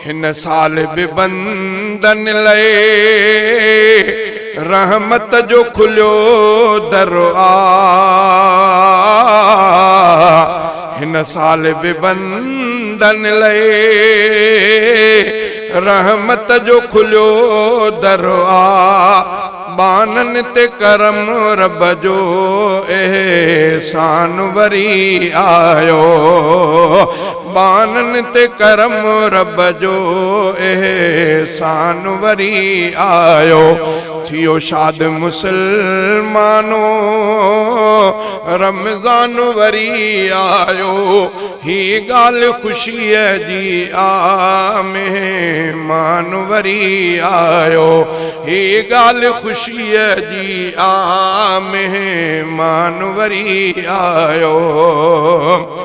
هن سال به بندن لئي رحمت جو کليو در آ. هن سال به بندن لئي رحمت جو کليو در آ. ٻانهن تي ڪرم رب جو احسان وري آيو. ٻانهن تي ڪرم رب جو احسان وري آيو. ٿيو شاد مسلمانو رمضان وري آيو. هي ڳالهه خوشيء جي آ مهمان وري آيو. هي ڳالهه خوشيء جي آ مهمان وري آيو.